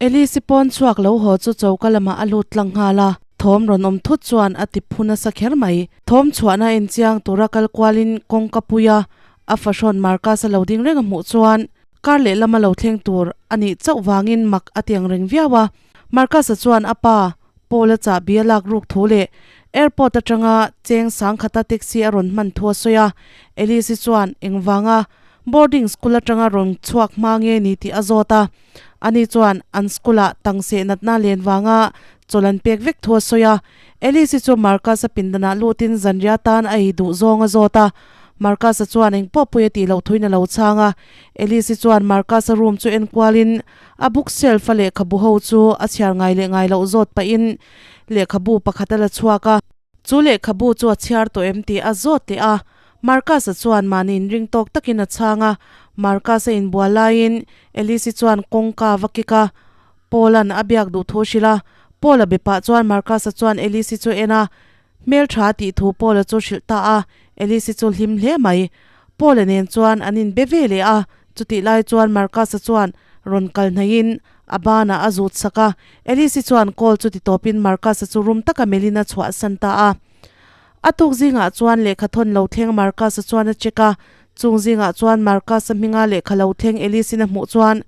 Elise pawn chhuak lo haw chu choka lamah a lut tlang nghal a, thawm rawn awm thut chuan a ti phu nasa kher mai. Thawm chhuahna enchiang tura kal kualin kawngka puia a fahrawn Marcus-a lo ding reng a hmuh chuan kar lehlam a lo thleng tur a nih chauh vangin mak a ti ang reng viau a. Marcus-a chuan a pa Paul-a chahbi a lak ruk thu leh airport atanga cheng sangkhata taxi a rawn hman thu a sawi a. Elise-i chuan engvanga boarding school atanga rawn chhuak hma nge ni tih a zawt a. Ani chuan an school-ah tang seh natna len vanga chawlh an pek vek thu a sawi a. Elise-i chu Marcus-a pindanah lutin zanriah tan a ei duh zawng a zawt a. Marcus-a chuan engpawh pawh a tih loh thuin a lo chhang a. Elise-i chuan Marcus-a room chu enkualin a bookshelf-a lehkhabu ho chu a chhiar ngai leh ngai loh zawt pahin lehkhabu pakhat a la chhuak a. Chu lehkhabu chu a chhiar tawh em tih a zawt leh a, Marcus-a chuan mahni inring tawk takin a chhang a. Marcus-a inbual laiin Elise-i chuan kawngka va kik a, Paul-a'n a biak duh thu a hrilh a. Paul-a be pah chuan Marcus-a chuan Elise-i chu en a, hmeltha tih thu Paul-a chu hrilh ta a. Elise-i chu hlim hle mai. Paul-a nen chuan an inbe ve leh a, chutih lai chuan Marcus-a chuan rawn kal hnaihin a banah a zut sak a. Elise-i chuan call chu ti tawpin Marcus-a chu rum taka melhin a chhuahsan ta a. A tuk zingah chuan lehkha thawn lo thleng Marcus-a chuan a check a, chung zingah chuan Marcus-a hminga lehkha lo thleng Elise-in a hmuh chuan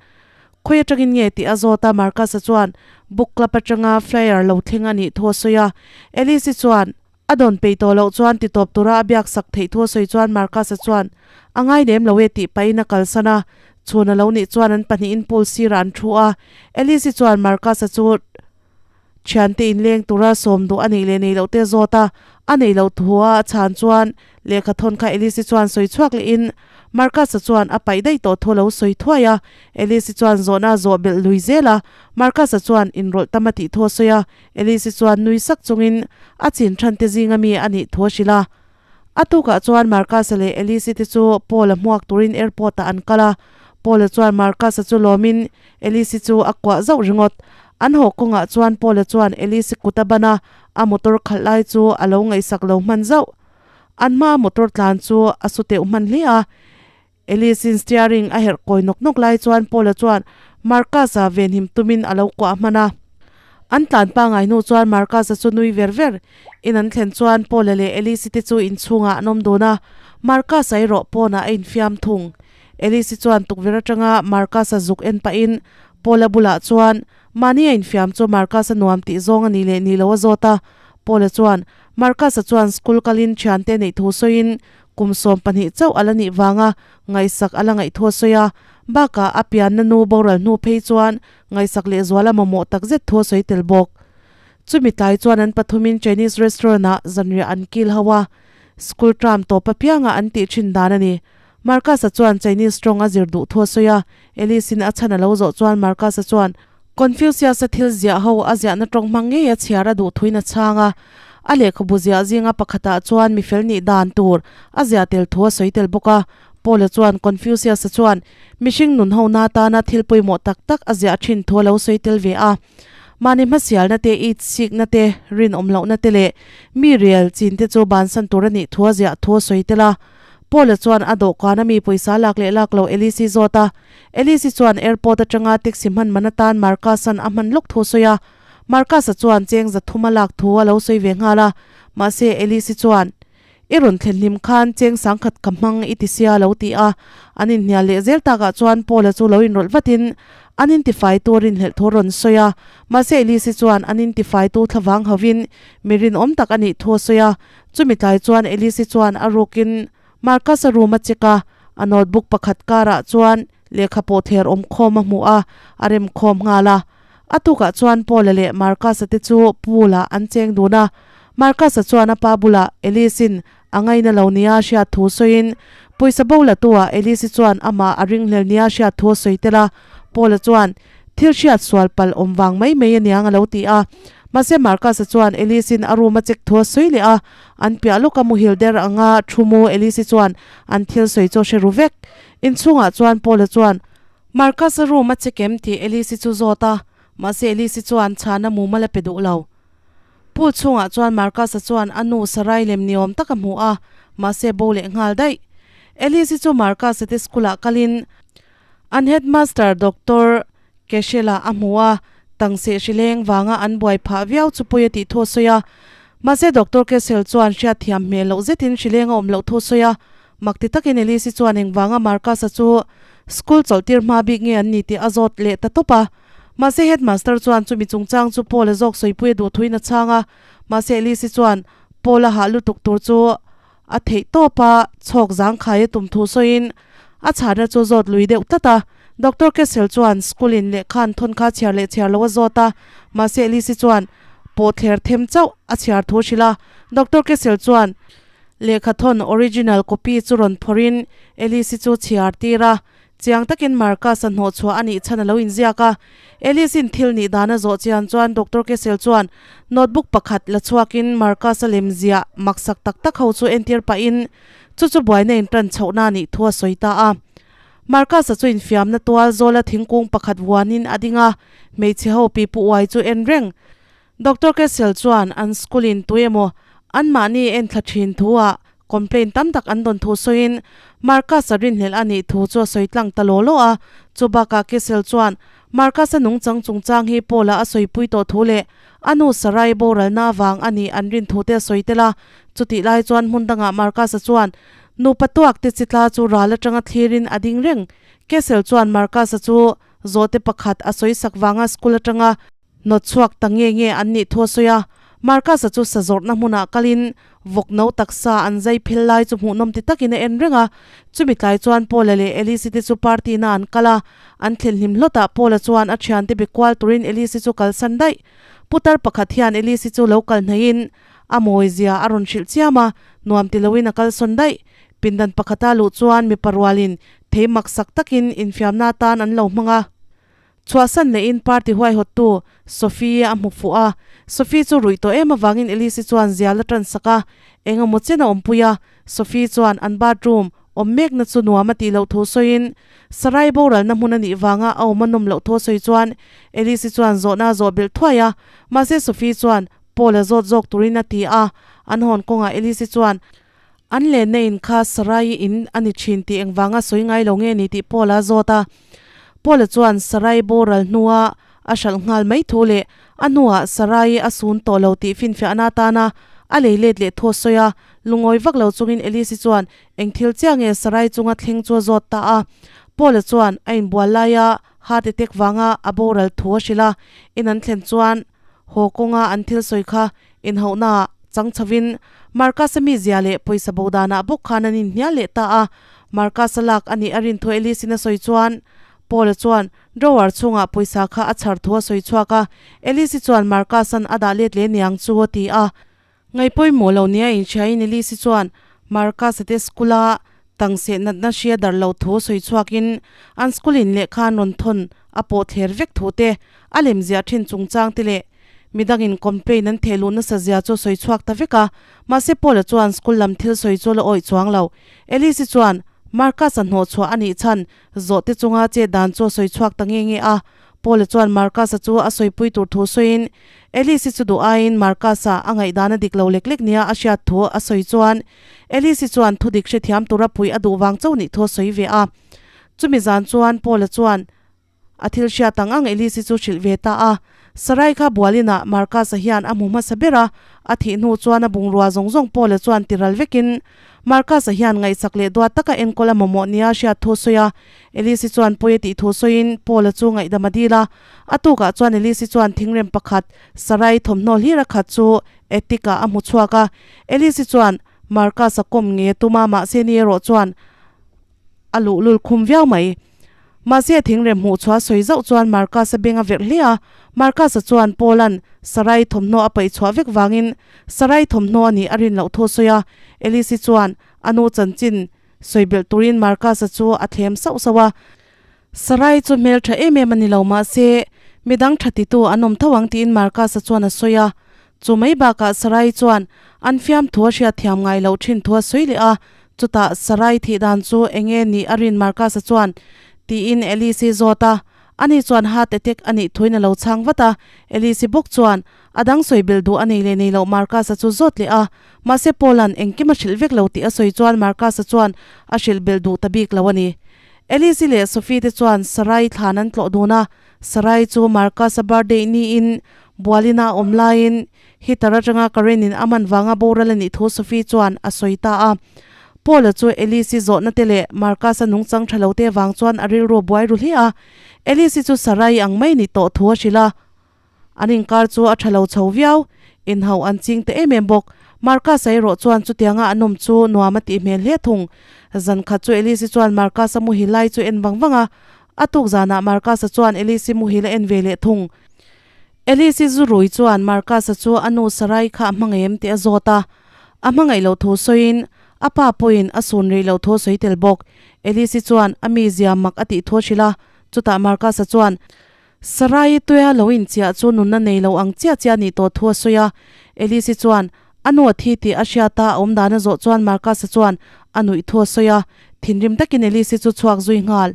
khawi atangin nge tih a zawt a, Marcus-a chuan book club atanga flyer lo thleng a nih thu a sawi a. Elise-i chuan a dawn peih tawh loh chuan ti tawp tura a biak sak theih thu a sawi chuan Marcus-a chuan a ngai lem lo e tih pahin a kalsan a, chhun a lo nih chuan an pahnihin pool sirah an thu a, Elise-i chuan Marcus-a chu Thiante inleng tura sawm duh a neih leh neih loh te zawt a, a neih loh thu a a chhan chuan lehkha thawn kha Elise-i chuan sawi chhuak lehin Marcus-a chuan a paih daih tawh thu a lo sawi thuai a, Elise-i chuan zawhna a zawh belh lui zel a, Marcus-a chuan inrawlh tam a tih thu a sawi a, Elise-i chuan nui sak chungin a chin than te zinga mi a nih thu a hrilh a. A tukah chuan Marcus-a leh Elise-i te chu Paul-a hmuak turin airport-ah an kal a, Paul-a chuan Marcus-a chu lawmin Elise-i chu a kuah zauh ringawt. An haw kawngah chuan Paul-a chuan Elise-i kut a ban a, a motor khalh lai chu a lo ngaihsak lo hman zauh. An hmaa motor tlan chu a su teuh hman hle a. Elise-in steering a herh kawi nawk nawk lai chuan Paul-a chuan Marcus-a venhim tumin a lo kuah hman a. An tlan pangai hnu chuan Marcus-a chu nui ver ver in an thlen chuan Paul-a leh Elise-i te chu inchhungah an awm dun a, Marcus-a erawh pawnah a infiam thung. Elise-i chuan tukverh atanga Marcus-a zuk en pahin Paul-a bulah chuan mahni a infiam chu Marcus-a nuam tih zawng a nih leh nih loh a zawt a. Paul-a chuan Marcus-a chuan school kalin thiante neih thu sawiin Kum 12 chauh a la nih vanga ngaihsak a la ngaih thu a sawi a, bakah a pianna nu boral hnu phei chuan ngaihsak lehzual a mamawh takzet thu a sawi tel bawk. Chumi tlai chuan an pathumin Chinese restaurant-ah zanriah an kil ho a, school term tawp apianga an tih thin dan a ni. Marcus-a chuan Chinese tawng a zir duh thu a sawi a, Alice-in a chhan a lo zawh chuan Marcus-a chuan Confucius-a thil ziah ho a ziahna tawng hmang ngei a chhiar a duh thuin a chhang a. A lehkhabu ziah zinga pakhatah chuan mi fel nih dan tur a ziah tel thu a sawi tel bawk a. Paul-a chuan Confucius-a chuan mihring nun ho na tana thil pawimawh tak tak a ziah thin thu a lo sawi tel ve a. Mahni hmasialna te, itsikna te, rinawm lohna te leh mi rel chin te chu bansan tur a nih thu a ziah thu a sawi tel a. Paul-a chuan a dawhkan a mi pawisa lak leh lak lo Elise-i zawt a. Elise-i chuan airport atanga taxi hman man atan Marcus-a'n a hman lawk thu a sawi a. Marcus-a chuan cheng zathum a lak thu a lo sawi ve nghal a. Mahse Elise-i chuan, I rawn thlen hlim khan cheng sangkhat ka hmang i ti sia lo ti a. An inhnial leh zel takah chuan Paul-a chu lo inrawlh vatin an intifaitu a rinhlelh thu a rawn sawi a. Mahse Elise-i chuan an intifaitu thlavang hovin mi rinawm tak a nih thu a sawi a. Chumi tlai chuan Elise chuan a rukin Marcus-a room a check a, a notebook pakhat karah chuan lehkha pawh thler awm khawm a hmu a, a rem khawm nghal a. A tukah chuan Paul-a leh Marcus-a te chu pool-ah an cheng dun a. Marcus-a chuan a pa bulah Elise-in a ngaina lo nia hriat thu sawiin pawisa bo la tu-ah Elise chuan amah a ringhlel nia hriat thu a sawi tel a. Paul-a chuan thil hriat sual palh awm vang mai mai aniang a lo ti a. Mahse Marcus-a chuan Elise-in a room a check thu a sawi leh a, an piah lawka muhil der anga thu mu Elise-i chuan an thil sawi chu a hre ru vek. Inchhungah chuan Paul-a chuan Marcus-a room a check em tih Elise-i chu zawt a, mahse Elise-i chuan chhana mumal a pe duh lo. Pool chhungah chuan Marcus-a chuan a nu Sarai lem ni awm tak a hmu a, mahse bo leh nghal daih. Alice-i chu Marcus-a te school-ah kalin an headmaster Doctor Keshela a hmu a, tangseh hrileng vanga an buai phah viau chu pawi a tih thu a sawi a. Mahse Doctor Keshel chuan hriatthiam hmel loh zetin hrileng a awm loh thu a sawi a. Mak ti takin Alice-i chuan engvanga Marcus-a chu school chawlhtir hma bik nge an ni tih a zawt leh ta tawp a. Mahse headmaster chuan chumi chungchang chu Paul-a zawk sawipui a duh thuin a chhang a. Mahse Alice-i chuan Paul-a hah lutuk tur chu a theih tawp a, chhawk zangkhai a tum thu sawiin a chhahna chu zawt lui deuh tlat a. Doctor Kessel chuan school in lehkha an thawn kha chhiar leh chhiar lo a zawt a, mahse Alice-i chuan pawhthler them chauh a chhiar thu a hrilh a. Doctor Kessel chuan lehkha thawn original copy chu rawn phawrhin Alice-i chu chhiar tir a, Chiang takin Marcus-a hnawhchhuah a nih chhan a lo inziak a. Alice-in thil nih dan a zawh chian chuan Doctor Kessel chuan notebook pakhat la chhuakin Marcus-a lem ziah maksak tak tak ho chu entir pahin chu chu buaina intan chhohna a nih thu a sawi ta a. Marcus-a chu infiamna tual zawla thingkung pakhat vuanin a ding a, hmeichhe ho pipu uai chu en reng. Doctor Kessel chuan an school in tu emaw anmahni enthla thin thu ah complaint tam tak an dawn thu sawiin Marcus-a rinhlelh a nih thu chu a sawi tlang ta law law a. Chu bakah Kessel chuan Marcus-a nungchang chungchang hi Paul-a a sawipui tawh thu leh a nu Sarai boralna avang a nih an rin thu te a sawi tel a. Chutih lai chuan hmun dangah Marcus-a chuan nupa tuak te chitla chu ral atanga thlirin a ding reng. Kessel chuan Marcus-a chu zawhte pakhat a sawisak vanga school atanga Hnawt chhuak ta nge nge an nih thu a sawi a, Marcus-a chu sa zawrhna hmunah kalin vawk no taksa an zai phel lai chu hmuhnawm ti takin a en reng a. Chumi tlai chuan Paul-a leh Alice-i te chu party na an kal a, an thlen hlim hlawtah Paul-a chuan a thiante be kual turin Alice-i chu kalsan daih. Putar pakhat hian Alice-i chu lo kal hnaihin a mawi zia a rawn hrilh chiam a, nuam ti loin a kalsawn daih. Pindan pakhata luh chuan mipa rualin thei maksak takin infiamna atan an lo hmang a. Chhuahsan lehin party huaihawttu Sophie a hmu fuh a, Sophie chu ruih tawh em avangin Elise chuan zial a tan sak a, eng emaw chen a awmpui a, Sophie chuan an bathroom awm mekna chu nuam a tih loh thu sawiin Sarai boralna hmun a nih vanga a awm a nawm loh thu a sawi chuan Elise chuan zawhna a zawh belh thuai a, mahse Sophie chuan Paul a zawt zawk turin a ti a, an hawn kawngah Elise chuan An lenna in kha Sarai in a ni thin tih engvanga sawi ngai lo nge ni tih Paul-a zawt a. Paul-a chuan Sarai boral hnua a hralh nghal mai thu leh a hnuah Sarai a sun tawh lo tih finfiahna atana a lei let leh thu a sawi a. Lungawi vak lo chungin Elise chuan eng thil chiah nge Sarai chunga thleng chu a zawt ta a. Paul-a chuan a inbual laia heart attack vanga a boral thu a hrilh a. In an thlen chuan haw kawnga an thil sawi kha Inhauhnaah chang chhovin Marcus-a mizia leh pawisa bo danah bawk khan an inhnial leh ta a. Marcus-a lak a nih a rin thu Alice-in a sawi chuan Paul-a chuan drawer chhungah pawisa kha a chhar thu a sawi chhuak a. Alice-i chuan Marcus-a'n a dah let leh niang chu a ti a. Ngaihpawimawh lo nia inhriain Alice-i chuan Marcus-a te school-a Tangseh natna hria darh loh thu sawi chhuakin an school in lehkha an rawn thawn a pawh thler vek thu te, a lem ziah thin chungchang te leh midangin complain an theh luh nasa zia chu sawi chhuak ta vek a. Mahse Paul-a chuan school lam thil sawi chu la awih chuang lo. Alice-i chuan Marcus-a hnawh chhuah a nih chhan zawh te chunga chet dan chu a sawi chhuak ta nge nge a. Paul-a chuan Marcus-a chu a sawipui tur thu sawiin Alice-i chu duh aiin Marcus-a a ngaihdan a dik lo lek lek nia a hriat thu a sawi chuan Alice-i chuan thudik hrethiam tura puih a duh vang chauh nih thu a sawi ve a. Chumi zan chuan Paul-a chuan a thil hriat ang ang Alice-i chu hrilh ve ta a. Sarai kha bualinah Marcus-a hian a hmu hmasa ber a, a thih hnu chuan a bungrua zawng zawng Paul-a chuan ti ral vekin Marcus-a hian ngaihsak leh duat taka enkawl a mamawh nia hriat thu a sawi a. Alice-i chuan pawi a tih thu sawiin Paul-a chu ngaihdam a dil a. A tukah chuan Alice-i chuan thingrem pakhat Sarai thawmhnaw hlir a khat chu Attic-ah a hmu chhuak a. Alice-i chuan Marcus-a kawm nge a tum a, mahse ni erawh chuan a luhlul khum viau mai. Mahse a thingrem hmuh chhuah sawi zauh chuan Marcus-a beng a verh hle a. Marcus-a chuan Paul-a'n Sarai thawmhnaw a paih chhuah vek vangin Sarai thawmhnaw a nih a rin loh thu a sawi a. Alice-i chuan a nu chanchin sawi belh turin Marcus-a chu a thlem sauh sauh a. Sarai chu hmel tha em em a ni lo mahse midang tha titu an awm tho ang tiin Marcus-a chuan a sawi a. Chu mai bakah Sarai chuan an fiamthu a hriat thiam ngai loh thin thu a sawi leh a. Chutah Sarai thih dan chu eng nge nih a rin Marcus-a chuan tiin Alice-i zawt a. Ani chuan heart attack a nih thuin a lo chhang vat a. Alice-i bawk chuan. A dang sawi belh duh a nei leh nei loh Marcus-a chu zawt leh a, mahse Paul-a'n engkim a hrilh vek lo tih a sawi chuan Marcus-a chuan a hrilh belh duh ta bik lo a ni. Elise-i leh Sophie te chuan Sarai thlan an tlawh dun a, Sarai chu Marcus-a birthday niin Bualina a awm laiin heater atanga current in a man vanga boral a nih thu Sophie chuan a sawi ta a. Paul-a chu Elise-i zawhna te leh Marcus-a nungchang tha lo te vang chuan a rilru a buai ru hle a, Elise-i chu Sarai ang mai ni tawh thu a hrilh a. An inkar chu a tha lo chho viau, inhauh an ching ta em em bawk. Marcus-a erawh chuan chutianga an awm chu nuam a tih hmel hle thung. Zan khat chu Elise-i chuan Marcus-a muhil lai chu en vang vang a, a tuk zanah Marcus-a chuan Elise-i muhil a en ve leh thung. Elise-i zu rui chuan Marcus-a chu a nu Sarai kha a hmangaih em tih a zawt a, a hmangaih loh thu sawiin a pa pawhin a sun rih loh thu a sawi tel bawk. Elise-i chuan a mizia mak a tih thu a hrilh a, chutah Marcus-a chuan Sarai-i tuia lo inchiah chu nunna nei lo ang chiah chiah a nih tawh thu a sawi a. Elise-i chuan a nu a thi tih a hriat a, a awm dan a zawh chuan Marcus-a chuan a nuih thu a sawi a, thinrim takin Elise-i chu chhuak zui nghal.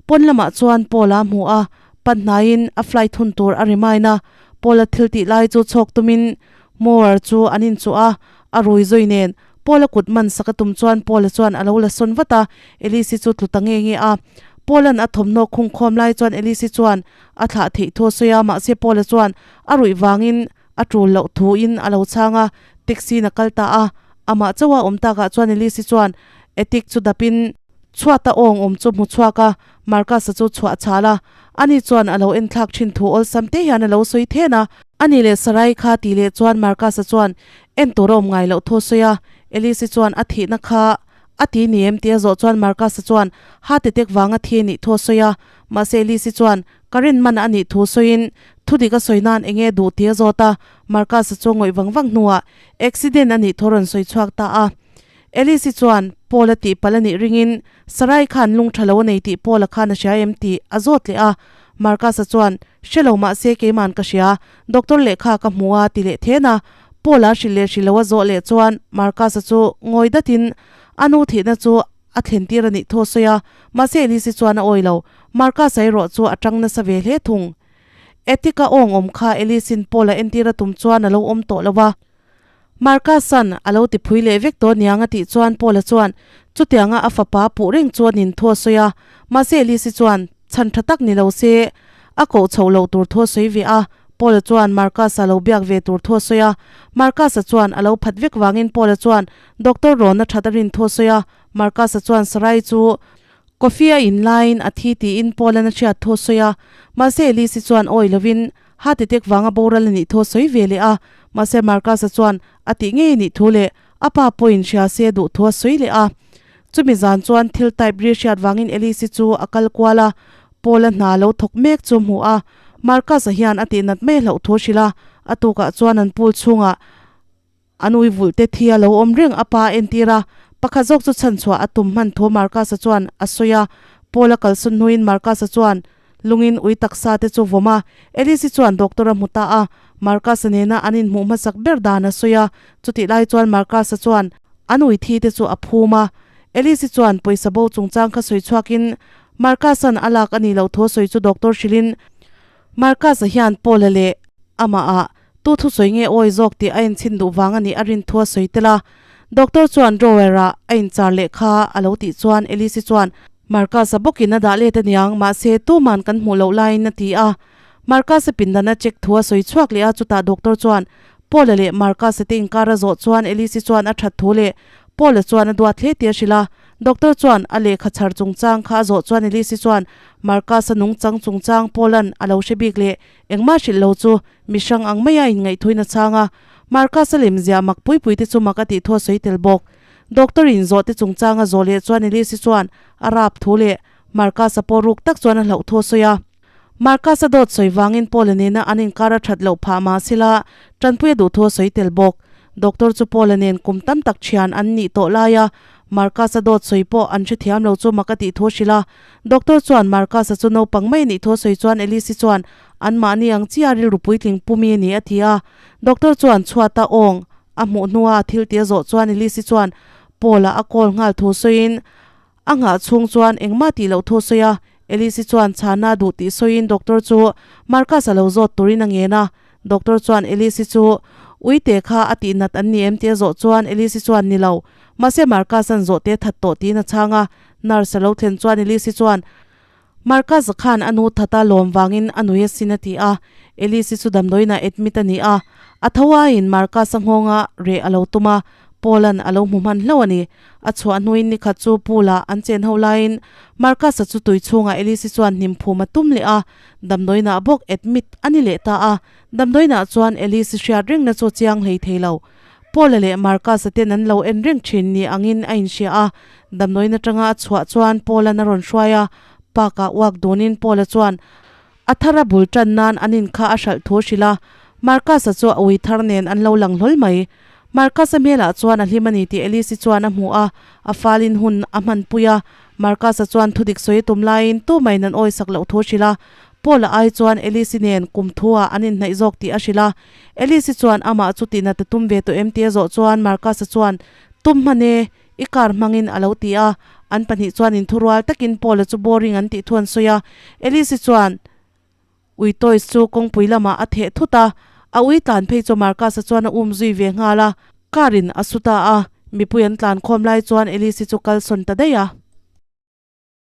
Pawn lamah chuan Paul-a hmu a, pan hnaiin a flight hun tur a remind a, Paul-a thil tih lai chu chhawk tumin mower chu an inchuh a, a rui zui nen Paul-a kut man sak a tum chuan Paul-a chuan a lo la sawn vat a, Elise-i chu tlu ta nge nge a. Paul-a'n a thawmhnaw khung khawm lai chuan Elise-i chuan a thlah theih thu a sawi a, mahse Paul-a chuan a ruih vangin a tul loh thuin a lo chhang a, taxi-in a kal ta a. Amah chauha awm takah chuan Elise-i chuan attic chu dapin Chhuata awng awm chu hmu chhuak a, Marcus-a chu chhuah chhal a. Ani chuan a lo enthlak thin thu awlsam te hian a lo sawi then a. Ani leh Sarai kha tih leh chuan Marcus-a chuan en tur a awm ngai loh thu a sawi a. Elise-i chuan a thihna kha a ti ni em tih a zawh chuan Marcus-a chuan heart attack vanga thi a nih thu a sawi a. Mahse Elise-i chuan ka rin man a nih thu sawiin thu dik a sawi nan eng nge duh tih a zawt a. Marcus-a chu ngawih vang vang hnuah accident a nih thu a rawn sawi chhuak ta a. Elise-i chuan Paul-a tih palh a nih ringin Sarai khan lung tha lo a nei tih Paul-a khan a hria em tih a zawt leh a. Marcus-a chuan, Hre lo mah se keiman ka hria, doctor lehkha ka hmu a ti leh then a. Paul-a hrilh leh hrilh lo a zawh leh chuan Marcus-a chu ngawi datin a nu thihna chu a thlen tir a nih thu a sawi a, mahse Elise-i chuan a awi lo. Marcus-a erawh chu a tang nasa ve hle thung. Attic-a awng awm kha Elise-in Paul-a entir a tum chuan a lo awm tawh lo a. Marcus-a'n a lo ti phui leh vek tawh niang a tih chuan Paul-a chuan chutianga a fapa puh reng chu a nin thu a sawi a, mahse Elise-i chuan chhan tha tak ni lo se a koh chhoh loh tur thu a sawi ve a. Paul-a chuan Marcus-a lo biak ve tur thu a sawi a, Marcus-a chuan a lo phat vek vangin Paul-a chuan doctor rawn a that a rin thu a sawi a, Marcus-a chuan Sarai chu Coffee a in laiin a thi tiin Paul-a'n a hriat thu a sawi a, mahse Elise-i chuan awi lovin heart attack vanga boral a nih thu a sawi ve leh a, mahse Marcus-a chuan a tih ngei a nih thu leh a pa pawhin hria se duh thu a sawi leh a. Chumi zan chuan thil type ri hriat vangin Elise-i chu a kal kual a, Paul-a hna lo thawk mek chu hmu a, Marcus-a hian a tihnat mai hlauh thu a hrilh a, a tukah chuan an pool chhungah An ui vulh te thi a lo awm reng a pa a entir a, pakhat zawk chu chhanchhuah a tum hman thu Marcus-a chuan a sawi a. Paul-a kalsawn hnuin Marcus-a chuan lungin ui taksa te chu vawm a, Elise-i chuan doctor a hmu ta a, Marcus-a nena an inhmuh hmasak ber dan a sawi a, chutih lai chuan Marcus-a chuan an ui thi te chu a phum a. Elise-i chuan pawisa bo chungchang kha sawi chhuakin Marcus-a'n a lak a nih loh thu a sawi chu doctor hrilhin Marcus-a hian Paul-a leh amah ah Tu thusawi nge awi zawk tih a inchhin duh vang a nih a rin thu a sawi tel a. Doctor chuan drawer ah a inchar leh kha a lo tih chuan Elise chuan Marcus-a bawkin a dah let aniang mahse tuman kan hmuh loh laiin a ti a. Marcus-a pindan a check thu a sawi chhuak leh a chutah doctor chuan Paul-a leh Marcus-a te inkar a zawh chuan Elise chuan a that thu leh Paul-a chuan a duat hle tih a hrilh a. Doctor chuan a lehkha chhar chungchang kha a zawh chuan Elise chuan Marcus-a nungchang chungchang Paul-a'n a lo hre bik leh engmah hrilh lo chu Mi hrang ang maia inngaihthawin a chhang a, Marcus-a lem ziah mak pui pui te chu mak a tih thu a sawi tel bawk. Doctor in zawh te chungchang a zawh leh chuan Elise-i chuan a rap thu leh Marcus-a pawh ruk tak chuan a hlauh thu a sawi a. Marcus-a dawt sawi vangin Paul-a nena an inkar a that loh phah mahsela tanpui a duh thu a sawi tel bawk. Doctor chu Paul-a nen kum tam tak thian an nih tawh laia Marcus-a dawt sawi pawh an hrethiam lo chu mak a tih thu a hrilh a. Doctor chuan Marcus-a chu naupang mai a nih thu a sawi chuan Elise-i chuan Anmahni ang chiah rilru puitling pumi a ni a ti a. Doctor chuan chhuata awng a hmuh hnua a thil tih a zawh chuan Elise-i chuan Paul-a a call nghal thu sawiin a nghah chhung chuan engmah tih loh thu a sawi a. Elise-i chuan chhana duh tih sawiin doctor chu Marcus-a lo zawt turin a ngen a. Doctor chuan Elise-i chu Uite kha a tih nat an ni em tih a zawh chuan Elise-i chuan ni lo. Mahse Marcus-a'n zawhte a that tawh tiin a chhang a. Nurse a lo thlen chuan Elise-i chuan Marcus-a khan a nu that a lawm vangin a nui asin a ti a. Elise-i chu damdawiinah admit a ni a. A tho aiin Marcus-a nghawnga reh a lo tum a, Paul-a'n a lo hmu hman hlauh a ni. A chhuah hnuin nikhat chu pool-ah an chen ho laiin Marcus-a chu tui chhungah Elise-i chuan hnim phum a tum leh a, damdawiinah bawk admit a ni leh ta a. Damdawiinah chuan Elise-i hriat rengna chu a chiang hlei thei lo. Paul-a leh Marcus-a ten an lo en reng thin ni angin a inhria a, damdawiin atanga a chhuah chuan Paul-a'n a rawn hruai a, park-ah uak dunin Paul-a chuan a thar a bul tan nan an in kha a hralh thu a hrilh a, Marcus-a chu a ui thar nen an lo lang hlawl mai. Marcus-a hmelah chuan a hlim a ni tih Elise-i chuan a hmu a, a falin hun a hmanpui a, Marcus-a chuan thudik sawi a tum laiin tumahin an awisak loh thu a hrilh a, Paul-a ai chuan Elise-i nen kum thu-ah an inhnaih zawk tih a hrilh a. Elise-i chuan amah chu tihna ta tum ve tawh em tih a zawh chuan Marcus-a chuan, Tum hman e, i car hmangin a lo ti a. An pahnih chuan inthurual takin Paul-a chu boring an tih thu an sawi a. Elise-i chuan ui toys chu kawngpui lamah a theh thut a, a ui tlan phei chu Marcus-a chuan a um zui ve nghal a. Car in a su ta a, mipui an tlan khawm lai chuan Elise-i chu kal sawn ta daih a.